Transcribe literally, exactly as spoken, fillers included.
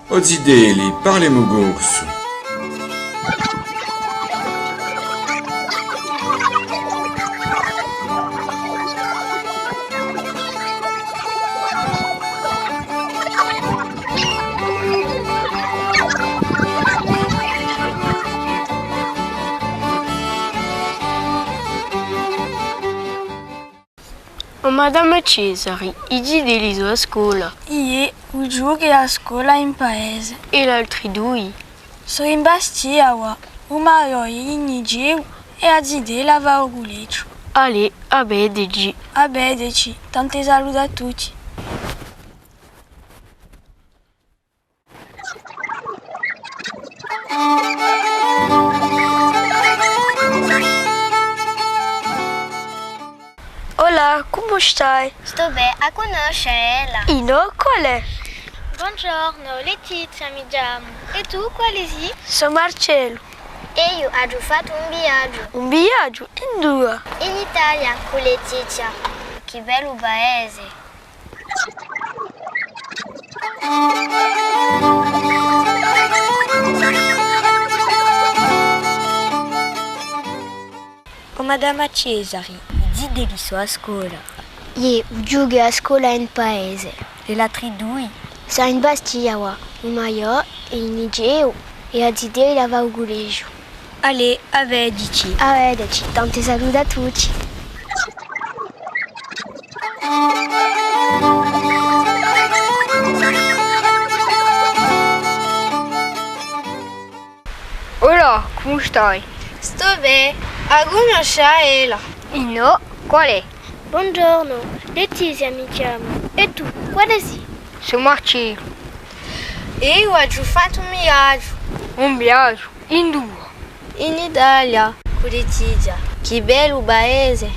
O zitelli, parlemu corsu. O Madama Cesari, i zitelli sò à a scola. Iè, u ghjocu hè à a scola in paese. È l'altri dui? Sò in Bastia, avà. U maiò hè in liceu è a zitella và à u cullegiu. Allez, à vedeci. À vedeci, tante salute à tutti. Olà, cumu stai? Stò bè, a cunnosci ella? Innò, qual hè? Bonghjornu, Letizia mi chjamu. È tù, quale sì? Sò Marcellu. È eiu aghju fattu un viaghju. Un viaghju? Induva? In Italia, cù Letizia. Chì bellu paese! O Madama Cesari, i zitelli sò à a scola. Iè, u ghjocu hè à a scola in paese. È l'altri dui? Sò in Bastia, avà. U maiò hè in liceu è a zitella và à u cullegiu. Allez, à vedeci. À vedeci, tante salute à tutti. Olà, cumu stai? Stò bè, a cunnosci ella? Innò, qual hè? Bonghjornu, Letizia mi chjamu. È tù, quale sì? Sò Marcellu. È eiu aghju fattu un viaghju. Un viaghju? Induva? In Italia, cù Letizia. Chì bellu paese!